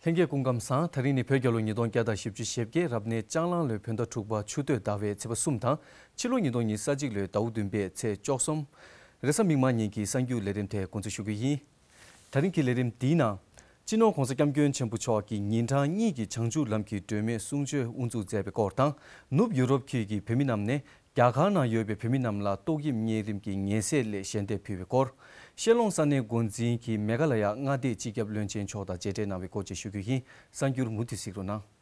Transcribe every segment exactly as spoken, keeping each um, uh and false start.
ལྷན་རྒྱས་སྐུ་ཁམས་བཟང་། དེ་རིང་ནི་བོད་རྒྱལ་ལོ་ཉིས་སྟོང་བརྒྱ་དང་བཞི་བཅུ་ཞེ་བརྒྱད་རབ་གནས་ལྕགས་གླང་ལོའི་བོད་ཟླ་དྲུག་པ་ཆུ་སྟོད་ཟླ་བའི་ཚེས་པ་གསུམ་དང་། ཕྱི་ལོ་ཉིས་སྟོང་ཉི་ཤུ་རྩ་གཅིག་ལོའི་ཟླ་བ་བདུན་པའི་ཚེས་བཅུ་གསུམ། རེས་གཟའ་མིག་དམར་ཉིན་གྱི་གསར་འགྱུར་ལས་རིམ་དེ་འགོ་འཛུགས་ཞུ་རྒྱུ་ཡིན། དེ་རིང་གི་ལས་རིམ་འདིའི་ནང་། སྤྱི་ནོར་༧གོང་ས་༧སྐྱབས་མགོན་ཆེན་པོ་མཆོག་གིས་ཉིན་གྲངས་གཉིས་ཀྱི་བྱང་ཆུབ་ལམ་གྱི་སྒྲོན་མེ་གསུང་ཆོས་དབུ་འཛུགས་མཛད་པའི་སྐོར་དང་། ནུབ་ཡུ་རོབ་ཁུལ་གྱི་བོད་མི་རྣམས་ནས། རྒྱ་གར་ནང་ཡོད་པའི་བོད་མི་རྣམས་ལ་ཏོག་དབྱིབས་གཉན་རིམས་ཀྱི་ངལ་སེལ་སླད་ཞལ་འདེབས་ཕུལ་བའི་སྐོར། ཤེ་ལོང་ས་གནས་འགོ་འཛིན་གྱིས་མེ་ག་ལ་ཡ་མངའ་སྡེའི་སྤྱི་ཁྱབ་བློན་ཆེན་མཆོག་དང་མཇལ་འཕྲད་གནང་བའི་སྐོར་བཅས་ཞུ་རྒྱུ་ཡིན། གསར་འགྱུར་མུ་མཐུད་གཟིགས་རོགས་གནང་།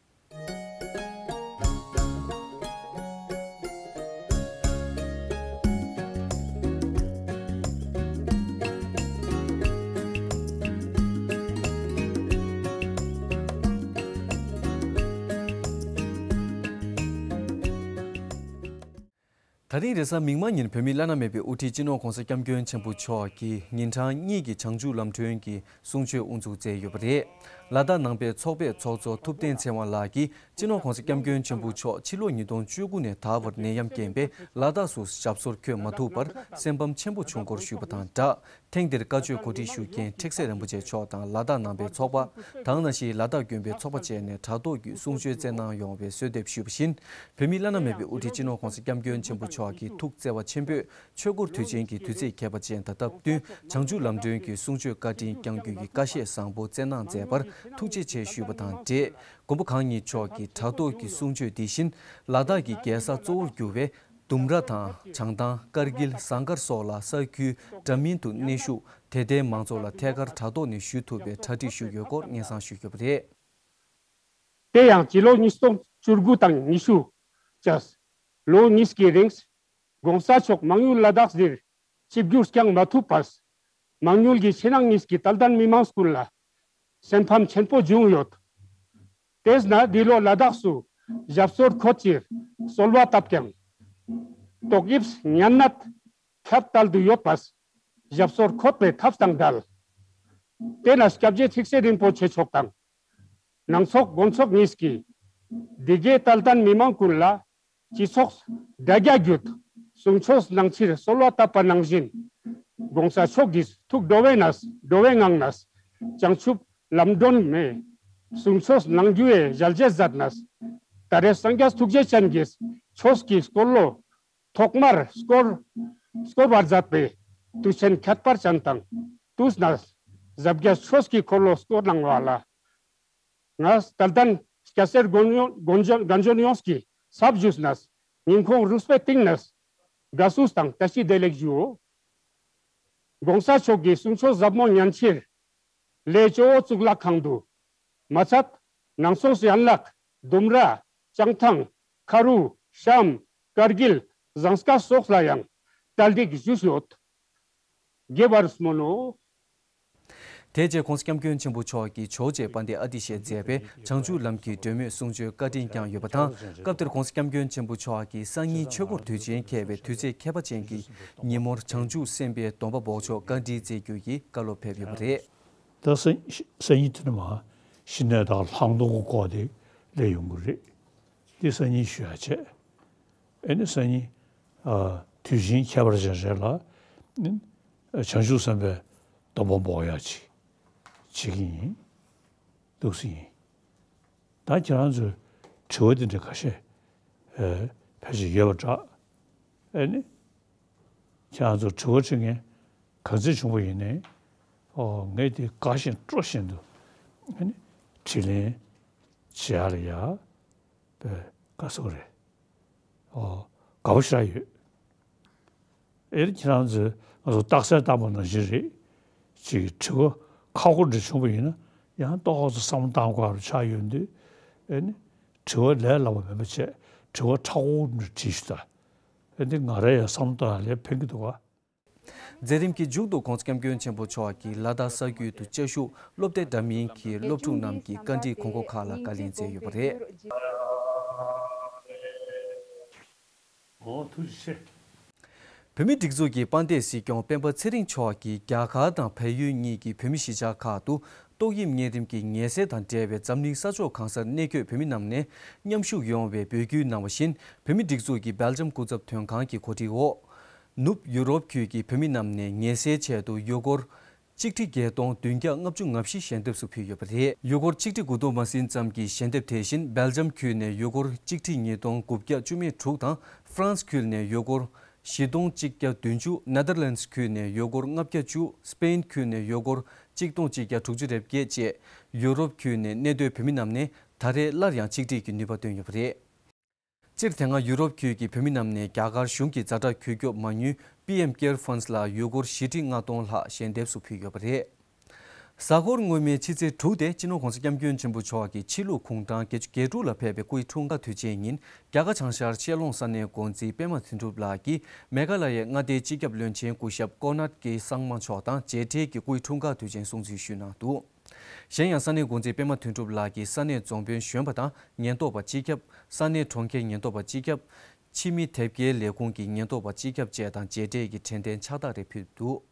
ད་རིང་རེས་གཟའ་མིག་དམར་ཉིན་བོད་མིའི་བླ་ན་མེད་པའི་དབུ་ཁྲིད་སྤྱི་ནོར་༧གོང་ས་༧སྐྱབས་མགོན་ཆེན་པོ་མཆོག་གིས་ཉིན་གྲངས་གཉིས་ཀྱི་བྱང་ཆུབ་ལམ་སྒྲོན་གྱི་གསུང་ཆོས་དབུ་འཛུགས་མཛད་ཡོད་པ་རེད། ལ་དྭགས་ནང་པའི་ཚོགས་པའི་ཚོགས་གཙོ་ཐུབ་བསྟན་ཚེ་དབང་ལགས་ཀྱིས་སྤྱི་ནོར་༧གོང་ས་༧སྐྱབས་མགོན་ཆེན་པོ་མཆོག་ཕྱི་ལོ་ཉིས་སྟོང་བཅུ་དགུ་ནས་ད་བར་ནད་ཡམས་རྐྱེན་པས་ལ་དྭགས་སུ་ཞབས་སོར་འཁོད་མ་ཐུབ་པར་སེམས་ཕམ་ཆེན་པོ་བྱུང་སྐོར་ཞུས་པ་དང་སྦྲགས། ཐེངས་འདིར་བཀའ་ཆོས་གོ་སྒྲིག་ཞུ་མཁན་ཁྲེགས་སེ་རིན་པོ་ཆེ་མཆོག་དང་ལ་དྭགས་ནང་པའི་ཚོགས་པ། དེ་ནང་བཞིན་ལ་དྭགས་དགོན་པའི་ཚོགས་པ་བཅས་ནས་དྲ་ཐོག་བརྒྱུད་གསུང་ཆོས་སྩལ་གནང་ཡོང་བའི་གསོལ་འདེབས་ཞུས་པ་བཞིན། བོད་མིའི་བླ་ན་མེད་པའི་དབུ་ཁྲིད་སྤྱི་ནོར་༧གོང་ས་༧སྐྱབས་མགོན་ཆེན་པོ་མཆོག་གིས་ཐུགས་བརྩེ་བ་ཆེན་པོས་ཆོས་འཁོར་དུས་ཆེན་གྱི་དུས་ཚིགས་ཁྱད་པར་ཅན་དང་སྟབས་བསྟུན་བྱང་ཆུབ་ལམ་སྒྲོན་གྱི་གསུང་ཆོས་བཀའ་དྲིན་བསྐྱང་རྒྱུ་ཡི་བཀའ་བཞེས་བཟང་པོ་སྩལ་གནང་མཛད་པར་ཐུགས་རྗེ་ཆེ་ཞུས་པ་དང་འབྲེལ། མགོན་པོ་གང་ཉིད་མཆོག་གིས་དྲ་ཐོག་གི་གསུང་ཆོས་འདི་བཞིན་ལ་དྭགས་ཀྱི་རྒྱལ་ས་གཙོ་བོར་གྱུར་བའི་ལྡུམ་ར་དང་བྱང་ཐང་ཀར་གིལ་ཟངས་དཀར་སོགས་ལ་ས་ཁུལ་འདྲ་མིན་དུ་གནས་བཞུགས་དད་ལྡན་མང་ཚོགས་ལ་ཐད་ཀར་དྲ་ཐོག་ནས་ཞུ་ཐུབ་པའི་གྲ་སྒྲིག་ཞུས་ཡོད་སྐོར་སྙན་སེང་ཞུས་ཡོད་པ་རེད། དེ་ཡང་སྤྱི་ལོ་ཉིས་སྟོང་བཅུ་དགུ་དང་ཉི་ཤུ་བཅས་ལོ་གཉིས་ཀྱི་རིང་། ༸གོང་ས་མཆོག་མང་ཡུལ་ལ་དྭགས་འདིར་ཆིབས་བསྒྱུར་བསྐྱངས་མ་ཐུབ་པར། མང་ཡུལ་གྱི་ཕྱི་ནང་གཉིས་ཀྱི་དད་ལྡན་མི་མང་ཀུན་ལ་སེམས་ཕམ་ཆེན་པོ་བྱུང་ཡོད། དེས་ན་འདི་ལོ་ལ་དྭགས་སུ་ཞབས་སོར་འཁོད་ཕྱིར་གསོལ་བ་བཏབ་ཀྱང་། ཏོག་དབྱིབས་ཉམས་ནད་ཁྱབ་གདལ་དུ་ཡོད་པས་ཞབས་སོར་འཁོད་པའི་ཐབས་དང་འབྲེལ། དེས་ན་སྐྱབས་རྗེ་ཁྲེགས་སེ་རིན་པོ་ཆེ་མཆོག་དང་། ནང་ཚོགས་དགོན་ཚོགས་གཉིས་ཀྱིས་འདི་གའི་དད་ལྡན་མི་མང་ཀུན་ལ་སྤྱི་ཚོགས་དྲ་རྒྱ་བརྒྱུད་གསུང་ཆོས་གནང་ཕྱིར་གསོལ་བ་བཏབ་པ་ནང་བཞིན། ༸གོང་ས་མཆོག་གིས་ཐུགས་འགྲོ་བའི་ནས་འགྲོ་བའི་ངང་ནས་བྱང་ཆུབ་ལམ་སྒྲོན་མའི་གསུང་ཆོས་གནང་རྒྱུའི་ཞལ་བཞེས་མཛད་ནས། ད་རེས་སངས་རྒྱས་ཐུགས་རྗེ་ཅན་གྱིས་ཆོས་ཀྱི་འཁོར་ལོ་ཐོག་མར་བསྐོར་བསྐོར་བར་མཛད་པའི་དུས་ཆེན་ཁྱད་པར་ཅན་དང་དུས་ནས་ཟབ་རྒྱས་ཆོས་ཀྱི་འཁོར་ལོ་བསྐོར་གནང་བ་ལ། ང་དད་ལྡན་སྐྱ་སེར་དགོན་ཡོངས་དགོན་གཞོན་དགོན་གཞོན་ཡོངས་ཀྱི་ཚབ་ཞུས་ནས་སྙིང་ཁོང་རུས་པའི་གཏིང་ནས་དགའ་བསུ་དང་བཀྲ་ཤིས་བདེ་ལེགས་ཞུའོ། ༸གོང་ས་མཆོག་གི་གསུང་ཆོས་ཟབ་མོ་ཉན་ཕྱིར་གླེ་ཇོ་བོ་གཙུག་ལག་ཁང་དུ་མ་ཚད་ནང་སོག་ཡན་ལག་ལྡུམ་ར་བྱང་ཐང་ཁ་རུ་གཤམ་ཀར་གིལ་ཟངས་དཀར་སོགས་ལ་ཡང་གྲ་སྒྲིག་ཞུས་ཡོད། དགེ་བར་སྨོན་ནོ། དེ་རྗེས་༸གོང་ས་༸སྐྱབས་མགོན་ཆེན་པོ་མཆོག་གིས་ཇོ་བོ་རྗེ་དཔལ་ལྡན་ཨ་ཏི་ཤས་མཛད་པའི་བྱང་ཆུབ་ལམ་གྱི་སྒྲོན་མེ་གསུང་ཆོས་བཀའ་དྲིན་བསྐྱངས་ཡོད་པ་དང་། སྐབས་དེར་༸གོང་ས་༸སྐྱབས་མགོན་ཆེན་པོ་མཆོག་གིས་སང་ཉིན་ཆོས་འཁོར་དུས་ཆེན་འཁེལ་བའི་དུས་ཚེས་ཁྱད་པར་ཅན་གྱི་ཉིན་མོར་བྱང་ཆུབ་སེམས་དཔའི་སྡོམ་པ་འབོགས་ཆོག་བཀའ་དྲིན་སྩལ་རྒྱུ་ཡི་བཀའ་སློབ་ཕེབས་ཡོད་པ་རེད། ད་སང་སང་ཉིན་དེ་ནི་མ་ཤི་ནས་དང་ལྷག་མཐོང་གི་སྐོར་དེ་སླེབས་ཡོང་གི་རེད། དེ་སང་ཉིན་ཞུ་ཡ་བྱས། ཨེ་ནི་སང་ཉིན་ཨ་དུས་ཆེན་ཁྱད་པར་ཅན་རེད་ལ། ཨེ་ནི་བྱང་ཆུབ་སེམས་དཔའི་སྡོམ་པ་འབོགས་ཡ་ཅིག་བྱེད་ཀྱི་ཡིན། འདུག་སེ་ཡིན། ད་ཁྱེད་རང་ཚོས་དྲི་བ་དེ་འདྲ་ཁ་ཤས་ཨེ་ཕལ་ཆེར་ཡོད་པ་འདྲ། ཨེ་ནི། ཁྱེད་རང་ཚོ་དྲི་བ་དྲི་མཁན་ག་ཚོད་བྱུང་བ་ཡིན་ནའི། ཨོ་ངས་དེ་དགའ་བཞིན་སྤྲོ་བཞིན་དུ་ཨ་ནི་དྲིས་ལན་བྱེད་ཡག་ལ་ཡ་དཔེ་དགའ་ཚོར་རེད། ཨོ་དགའ་པོ་ཞེ་དྲག་ཡོད། ཨེ་ཁྱེད་རང་ཚོས་ང་ཚོ་རྟགས་གསལ་བཏང་པ་ནང་བཞིན་རེད། ཅིག་དྲི་བ་ཁག་པོ་འདྲ་བྱུང་བ་ཡིན་ན་ཡང་ཏོག་ཙམ་བསམ་བློ་བཏང་དགོས་པ་ཆགས་ཡོང་དུས། ཨེ་ནི་དྲི་བ་ལས་སླ་བ་མེད་པ་བྱས། དྲི་བ་མཁྲེགས་པོ་འདྲ་དྲིས་ཤོག་ད། ཨེ་འདི་ང་རང་ཡང་བསམ་བློ་གཏོང་ཡག་ལས་ཕན་གྱི་འདུག་ག། མཛད་རིམ་གྱི་མཇུག་ཏུ་༸གོང་ས་༸སྐྱབས་མགོན་ཆེན་པོ་མཆོག་གིས་ལ་དྭགས་ས་ཁུལ་དུ་བཅའ་བཞུགས་སློབ་སྡེ་འདྲ་མིན་གྱི་སློབ་ཕྲུག་རྣམས་ཀྱི་བཀའ་འདྲིའི་དགོངས་པ་ཁག་ལ་བཀའ་ལན་སྩལ་ཡོད་པ་རེད། འོ་ཐུགས་རྗེ་ཆེ། བོད་མིའི་སྒྲིག་འཛུགས་ཀྱི་དཔལ་ལྡན་སྲིད་སྐྱོང་སྤེན་པ་ཚེ་རིང་མཆོག་གིས་རྒྱ་གར་དང་བལ་ཡུལ་གཉིས་ཀྱི་བོད་མི་གཞིས་ཆགས་ཁག་ཏུ་ཏོག་དབྱིབས་གཉན་རིམས་ཀྱི་ངལ་སེལ་དང་འབྲེལ་བའི་འཛམ་གླིང་ས་ཕྱོགས་གང་སར་གནས་འཁོད་བོད་མི་རྣམས་ནས་མཉམ་ཞུགས་ཡོང་བའི་འབོད་སྐུལ་གནང་བ་བཞིན། བོད་མིའི་སྒྲིག་འཛུགས་ཀྱི་སྦེལ་ཇམ་སྐུ་ཚབ་དོན་ཁང་གི་གོ་སྒྲིག་འོག་ནུབ་ཡུ་རོབ་ཁུལ་གྱི་བོད་མི་རྣམས་ནས་ངལ་སེལ་ཆེད་དུ་ཡུལ་སྐོར་ གཅིག་ཁྲི་བརྒྱད་སྟོང་བདུན་བརྒྱ་ལྔ་བཅུ་ང་བཞི་ཞལ་འདེབས་སུ་ཕུལ་ཡོད་པ་རེད། ཡུལ་སྐོར་གཅིག་ཁྲི་དགུ་སྟོང་མ་ཟིན་ཙམ་གྱི་ཞལ་འདེབས་དེ་བཞིན་སྦེལ་ཇམ་ཁུལ་ནས་ཡུལ་སྐོར་གཅིག་ཁྲི་ཉིས་སྟོང་དགུ་བརྒྱ་བཅུ་མེད་དྲུག་དང་། ཧྥ་རན་སི་ཁུལ་ནས་ཡུལ་སྐོར་བཞི་སྟོང་གཅིག་བརྒྱ་བདུན་ཅུ། ནེ་དར་ལེན་སི་ཁུལ་ནས་ཡུལ་སྐོར་ལྔ་བརྒྱ་བཅུ། སི་པེན་ཁུལ་ནས་ཡུལ་སྐོར་གཅིག་སྟོང་གཅིག་བརྒྱ་དྲུག་ཅུ་རེ་བརྒྱད་བཅས། ཡུ་རོབ་ཁུལ་ནས་གནས་སྡོད་བོད་མི་རྣམས་ནས་ད་རེས་སླར་ཡང་ཆིག་སྒྲིལ་གྱི་ནུས་པ་བཏོན་ཡོད་པ་རེད། སྤྱིར་དེ་སྔ་ཡུ་རོབ་ཁུལ་གྱི་བོད་མི་རྣམས་ནས་རྒྱ་གར་གཞུང་གི་ཛ་དྲག་གུས་སྐྱོབ་མ་དངུལ་པི་ཨེམ་ཀེར་ཕན་སི་ལ་ཡུལ་སྐོར་བཞི་ཁྲི་ལྔ་སྟོང་ལྷག་ཞལ་འདེབས་སུ་ཕུལ་ཡོད་པ་རེད། གཟའ་འཁོར་སྔོན་མའི་ཕྱི་ཚེས་དྲུག་སྟེ་སྤྱི་ནོར་༧གོང་ས་༧སྐྱབས་མགོན་ཆེན་པོ་མཆོག་གི་ཕྱི་ལུགས་གུང་ཐང་བརྒྱད་ཅུ་གྱ་དྲུག་ལ་ཕེབས་པའི་སྐུའི་འཁྲུངས་སྐར་དུས་ཆེན་ཉིན། རྒྱ་གར་བྱང་ཤར་ཤེལ་ལོང་ས་གནས་འགོ་འཛིན་པད་མ་དོན་གྲུབ་ལགས་ཀྱིས་མེ་གྷ་ལ་ཡའི་མངའ་སྡེའི་སྤྱི་ཁྱབ་བློན་ཆེན་སྐུ་ཞབས་ཀོ་ནཱརྡ་ཀེ་སངས་མ་མཆོག་དང་མཇལ་འཕྲད་ཀྱིས་སྐུའི་འཁྲུངས་སྐར་དུས་ཆེན་སྲུང་བརྩི་ཞུས་གནང་འདུག། གཞན་ཡང་ས་གནས་འགོ་འཛིན་པད་མ་དོན་གྲུབ་ལགས་ཀྱིས་ས་གནས་རྫོང་དཔོན་གཞོན་པ་དང་ཉེན་རྟོག་པ་སྤྱི་ཁྱབ། ས་གནས་གྲོང་ཁྱེར་ཉེན་རྟོག་པ་སྤྱི་ཁྱབ། ཕྱི་མི་དེབ་སྐྱེལ་ལས་ཁུངས་ཀྱི་ཉེན་རྟོག་པ་སྤྱི་ཁྱབ་བཅས་དང་མཇལ་འཕྲད་ཀྱིས་དྲན་རྟེན་ཕྱག་རྟགས་རེ་ཕུལ་འདུག།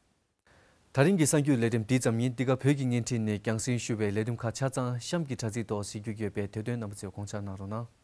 ད་རིང་གི་གསར་འགྱུར་ལས་རིམ་འདི་ཙམ་ཡིན། འདི་ག་བོད་ཀྱི་བརྙན་འཕྲིན་ནས་རྒྱང་སྲིང་ཞུ་བའི་ལས་རིམ་ཁག་ཆ་ཚང་གཤམ་གྱི་དྲ་ཚིགས་ཐོག་གཟིགས་རྒྱུ་ཡོད་པས་དེ་དོན་རྣམ་པ་ཚོས་དགོངས་འཇགས་གནང་རོགས་གནང་།